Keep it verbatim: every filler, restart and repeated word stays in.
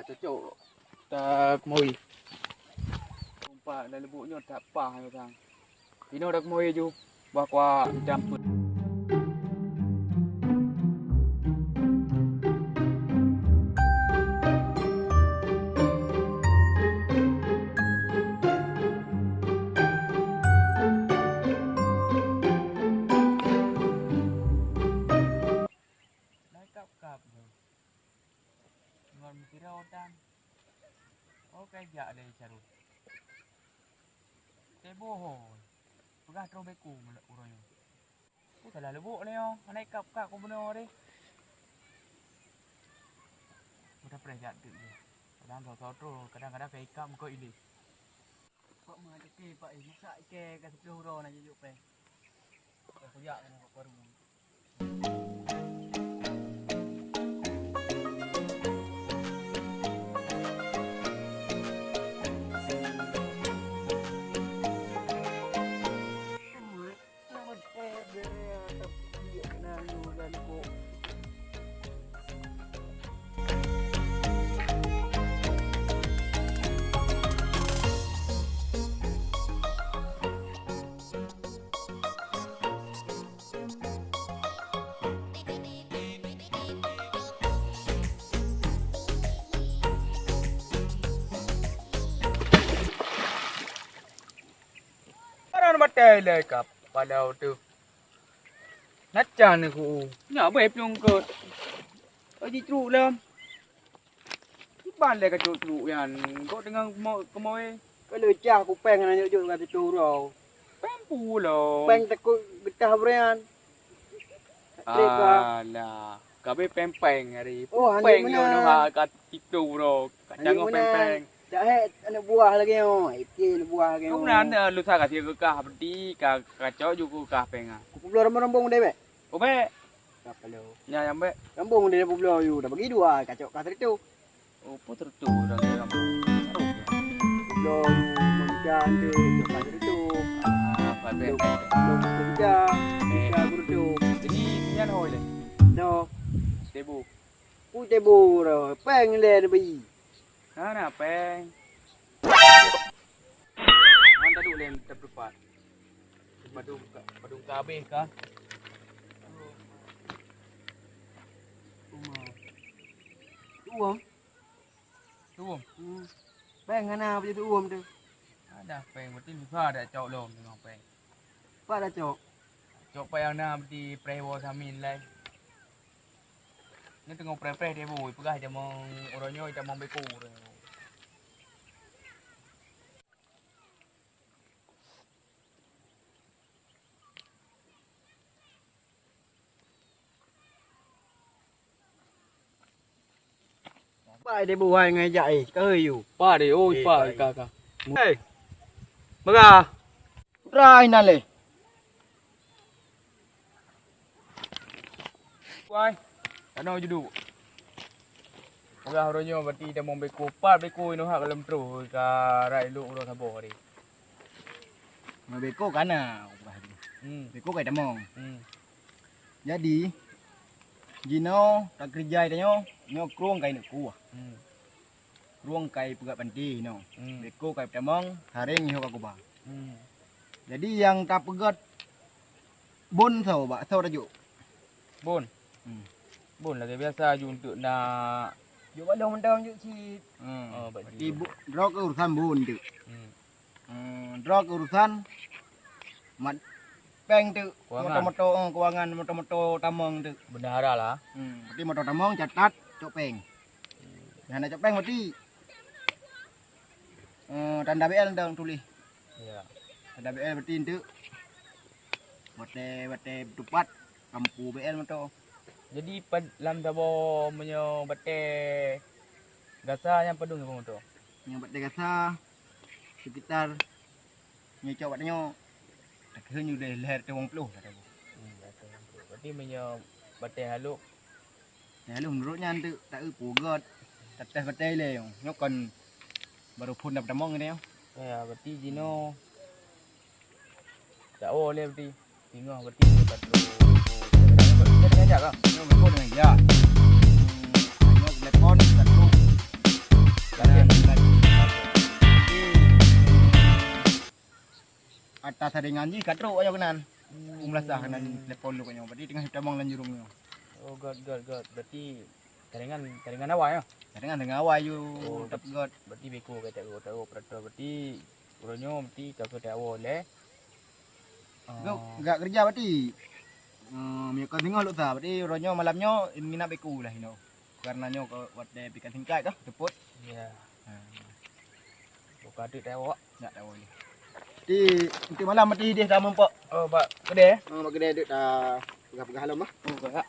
Cocok. Takeumawi. Umpat lam lubuk nyoe that paih nyoe sang. Inoe takeumawi ju bah kuah campur. Lai kap-kap nyoe. Ngon meusidroe tan. Oh, ka jak lé Syarul. Teuboh ho. Peugah troh beuku uroe nyoe. Ku salah lubuk lé nyoe, hana ikab-kab ku bunoe deh. Meudapreh jak teuk jih. Kadang soe-soe troh, kadang-kadang ka ikab meuko ileh. Pak meuadak keu Pak, eh, masak ikei ka siplôh uroe na jujok péng. Ka kujak keunoe bak warung. Barang batée ilée kap pala teuh. Nacan keu u. Nyak beuh plueng keu. Ka jitrok lom. Kiban lé kacok trok nyan. Kok teungoh keumo-, keumoe. Ka leucah kupéng na jok-jok ka siplôh uroe. Péng pulo. Péng takot geutah beureuan. Alah, ka abéh péng-péng hari. Oh, hana péng meunan. Nyoe ha ka siplôh uroe. Ka hana cangoh meunan. Péng-péng. Cak hék aneuk buah lagée nyoe, ék aneuk buah lagée nyoe. Kau meunan, eh, lusa ka sigoe kah, berarti ka, ka cok ju keu kah péng ah. Kupubloe rombong-rombong deh, bék? Oh, bék. Ka paloe. Nya, nyang bék. Rombong deh publoe yu, dah bagi dua, ka cok kah sireutôh. Oh, peue sireutôh dah lé rombong. Publoe yu, meujan tu, cok kah sireutôh. Ah, bék, bék, bék. Publoe, publoe meujan, eh, meujan sireutôh. Jadi, nyan hôi lé? No. Teuboh. Ku teuboh dah, péng lé neubi. Hana péng. Ngon taduek lé teupeulupat. Padum ka, padum ka abéh ka. Tuwom. Tuwom? Hmm. Péng hana bak tuwom tu. Ada péng, berarti susah dak cok lom dengan péng. Pat dah cok? Cok pat nyang na di preh woe samin lai. Nyoe teungoh preh-preh deh, Bu. Peugah tamong uroe nyoe tamong beuko uroe nyoe. Pai deh buhai ngon jak eh, ka heu yue. Pa deh, oi, eh, pa, pai. Ka, ka. Hei. Peugah. Putra inan leh. Wai. Tanoh juduk. Peugah uroe nyoe berarti tamong beko, pat beko inoe hak lom troh ka rai lok uroe saboh deh. Ngon beko kana, aku peugah tu. Hmm. Beko kai tamong. Hmm. Jadi, jinoe ka keureuja tanyoe, nyoe krueng kai neuk kuah. Hmm. Krueng kai peugöt panti nyoe. Hmm. Beko kai peutamong, hareng nyoe ka kuba. Hmm. Jadi nyang ka peugöt bon soe bak soe tajok. Bon. Hmm. Bon lagèe biasa ju untuk na. Jok balong mantong jok cit. Hmm. Oh, bak jih. Berarti bu-, droe keu urusan bon tu. Hmm. Hmm, droe keu urusan mat péng tu, keuangan. Moto-moto, eh, keuangan, moto-moto tamong tu. Bendahara lah. Hmm, berarti moto tamong catat cok péng. Nah, na cok péng berarti, eh, tanda B L dong tuléh. Ya. Tanda B L berarti tu. Watèe, watèe tupat, kampu B L moto. Jadi, pad-, lam saboh meunyoe batèe gasa nyan padum ribu moto? Nyoe batèe gasa, sekitar nyoe cok bak tanyoe, takheun nyoe lhèe, lhèe reutôh limong ploh, kata bu. Hmm, lhèe reutôh limong ploh. Berarti meunyoe batèe halôk? Batèe halôk meunurot nyan teuk, taeu peugöt, tates batèe ilèe nyoe. Nyoe kon barô phôn na peutamong nyoe. Ya, berarti jinoe tak woe lé berarti. Singoh berarti ka troh. Kita dengan jak lah. Nyoe beko dengan jak. Nyoe telepon ka troh. Saringan jih ka trok ayo keunan. Meunasah keunan telepon lôn nyoe. Berarti teungoh tamong lam jurông nyoe. Oh, göt, göt, göt. Berarti saringan, saringan awai ya? Saringan, saringan awai ju Oh, dap göt. Berarti beko ka tak göt, tak göt operator. Berarti uroe nyoe berarti ka keu tak awai lé. Gak, gak kerja berarti. Hmm, meunyoe ka singoh lôn sa, berarti uroe nyoe malam nyoe minat beko lah inoe. Karena nyoe ka watèe pikan singkat kah, teupot. Ya. Ha. Buka duit dah awak. Nak tahu ni. Jadi, untuk malam mati dia sama empok. Oh, bak kedai eh? Oh, bak kedai duduk dah pegang-pegang halam lah. Oh, gerak.